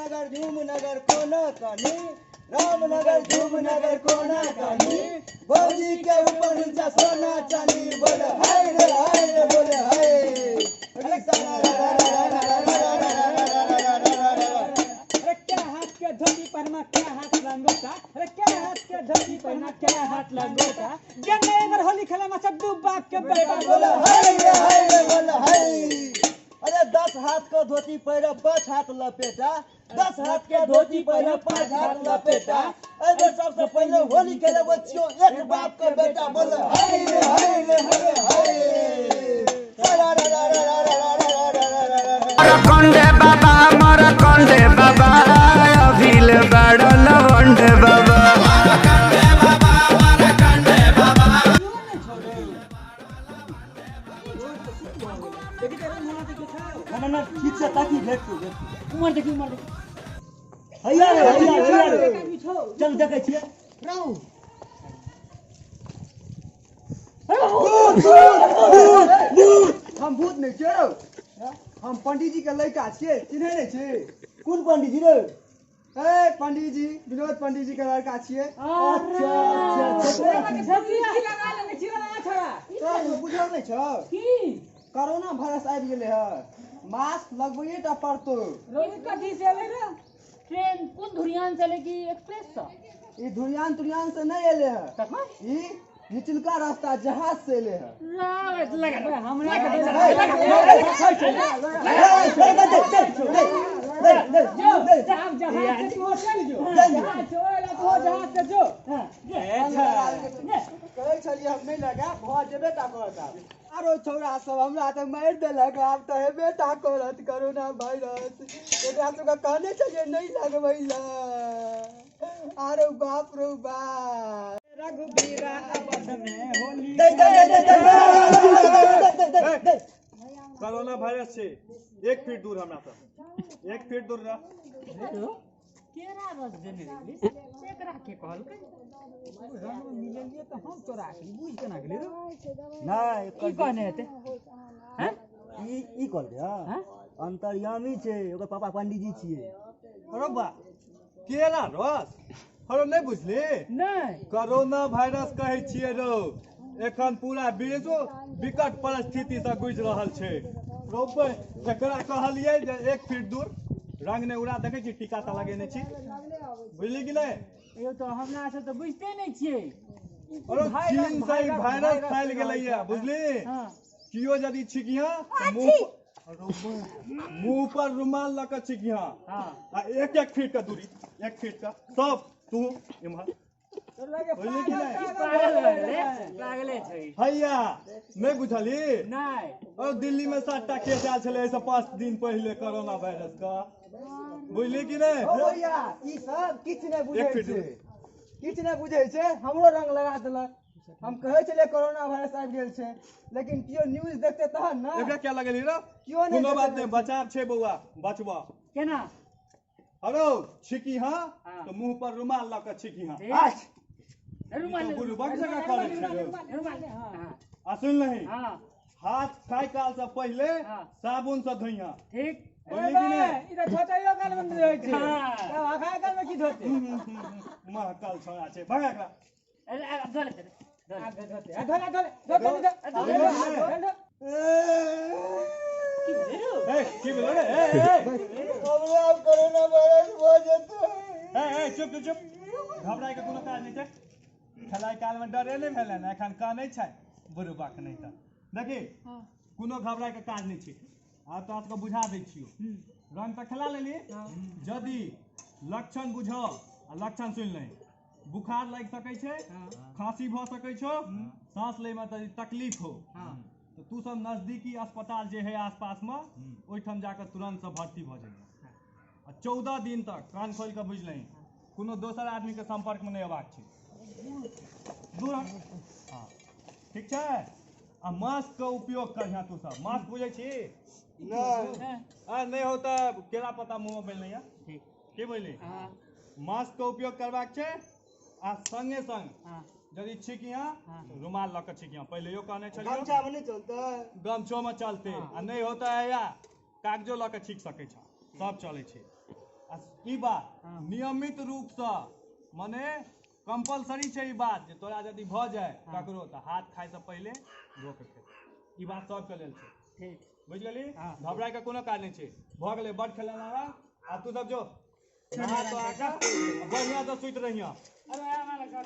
रामनगर झूमनगर कोना कानी, रामनगर झूमनगर कोना कानी, भौजी के ऊपर नीचा सोना चांदी। बोले हाय रे हाय रे बोले हाय। अरे क्या हाथ के धोती पहना क्या हाथ लंगोटा, अरे क्या हाथ के धोती पहना क्या हाथ लंगोटा, जन्ने अगर होली खेले में सब दू बाप के बेटा। बोले हाय रे हाय रे बोले हाय। अरे 10 हाथ के धोती पहिर 5 हाथ लपेटा, 10 हाथ के धोती पहिर 5 हाथ लपेटा। अरे सबसे पहले होली खेले बच्चियों एक बाप के बेटा। बोले हाय रे हाय रे बोले हाय। कंडे बाबा मर कंडे बाबा अभिल बड़ लवंडे बाबा। ना ना ठीक से ताकि भेट तू उमर देखी उमर देखी। हैया रे हैया हैया रे चल देखै छियै। हम भूत नहीं छियै, हम पंडीजी के लड़का छियै, चिन्है नहीं छी? कोन पंडीजी रे? ए पंडीजी विनोद पंडीजी के लड़का छियै। अच्छा अच्छा तोरा बुझल नहीं छौ की कोरोना वायरस आबि गेलै है, मास्क लगबैये टा पड़तौ। रोज कथी से एलै रे? ट्रेन कोन धुरियान से कि एक्सप्रेस से? ई धुरियान तुरियान से नहीं एले है, तखन ई निचुलका रास्ता जहाज से एले है। हमरा जहाज से तू चल जो, जहाज से ओला तू जहाज से जो। कहै छलियै हम नहि लगा भऽ जेबे टा करत आब। आरो छौड़ा सब हमरा तऽ मारि देलक, आब तऽ हेबे टा करत कोरोना वायरस। एकरा सबके कहने छलियै नहि लगबै लए। आरो बाप रो बाप। रघुबीरा अवध में होली। कोरोना वायरस छै, 1 फीट दूर हमरा सब, 1 फीट दूर रह। केरा रस देने रही एकरा के कहलकै? रंग मिलेलिए तऽ हम तोरा के बुझ केना गेली रे? नहि की कहने हेतै? हैं? ई ई कहलकै हँ अंतर्यामी छै, ओकर पापा पंडीजी छियै। अरे बा केला रस हरो नहि बुझली? नहि। कोरोना वायरस कहै छियै रौ, एखन पूरा विश्व विकट परिस्थिति से गुजरि रहल छै। रौ एकरा कहलियै जे 1 फीट दूर रंग नहि उड़ा, देखै छी टीका तऽ लगेने छी, बुझली कि नहि? यौ तऽ हमरा सब तऽ बुझते नहि छियै। अरे चीन से ई वायरस फैल गेलैया, बुझली? कियो यदि छिकिया मुंह पर रुमाल लऽ कऽ छिकिया आ 1-1 फीट के दूरी, 1 फीट का सब तू इम्हर, बुझली कि नहि? पागले छै हैया नहि बुझली? नहि। और दिल्ली में 7टा केस आयल छलै एहिसँ 5 दिन पहिले कोरोना वायरस का, बुझली कि नहि? भैया ई सब किछु नहि बुझै एक फीट छै, किछु नहि बुझै छै, हमरो रंग लगा देलक। हम कहै छलियै कोरोना वायरस आबि गेल छै, लेकिन केओ न्यूज देखते तहन ने। एकरा क्या लगेली रे? केओ नहि। कोनो बात नहि, बचाव छै बौआ, बचबा केना? हरो छिकी हाँ तो मुंह पर रुमाल लऽ कऽ छिकी हाँ। रुमाल बुढ़बक जकाँ करै छै रौ। रुमाल। हाँ आ सुन लही, हाँ हाथ खाय काल से पहिले साबुन से धोइहा, ठीक? बुझली कि नहि? ई तऽ धोतैयो काल मे नहि होइ छै, हाँ। तब अखाय काल मे की धोतै? महकल छोड़ा छै, भगा एकरा। अरे आब धो ले आब धोतै, आ धोले धोले धोते धोते। ए की भेलो रे? ए ए हमरा आब कोरोना वायरस भऽ जेतै। ए ए चुप चुप, घबराय के कोनो काज नहि छै। खेलाय काल मे डरे नहि भेलै ने, एखन कानै छै बुढ़बाक नहि तऽ। देखी कोनो घबराय के काज नहि छै। आब तोरा सबके बुझा दै छियौ, रंग तऽ खेला लेली, यदि लक्षण बुझौ आ लक्षण सुनि लही, बुखार लागि सकै छै, खांसी भऽ सकै छौ, सांस लैमे तऽ तकलीफ हो, तऽ तू सब नजदीकी अस्पताल जे है आसपास मे ओहिठाम जाकऽ तुरंत से भर्ती भऽ जइहे। आ 14 दिन तक कान खोलि कऽ बुझि लही, कोनो दोसर आदमी के संपर्क मे नहि अयबाक छै, दूर। हँ ठीक छै। आ मास्क के उपयोग करिहे तू सब, मास्क बुझै छी? आ नहि हो तऽ केरा पत्ता मुँह मे बान्हि लइहे, की बुझली? मास्क के उपयोग करबाक छै आ संगे संग यदि छिकिया रुमाल लऽ कऽ छिकिया, पहिलेयो कहने छलियौ। गमछा मे नहि चलतै? गमछो मे चलतै, आ नहि हो तऽ हैया कागजो लऽ कऽ छीक सकै छ, सब चलै छै। आ आ ई बात नियमित रूपसँ मने कंपलसरी छै ई बात जे तोरा यदि भऽ जाय ककरो तऽ हाथ खाइसँ पहिले धो के खेतै। ई बात सबके लेल छै। ठीक। बुझि गेली? हँ। घबराय के कोनो काज नहि छै। भऽ गेलै बड खेलना। आब तू सब जो नहा तो आके बढ़िआँ से सुति रहिया। अरे आना कर।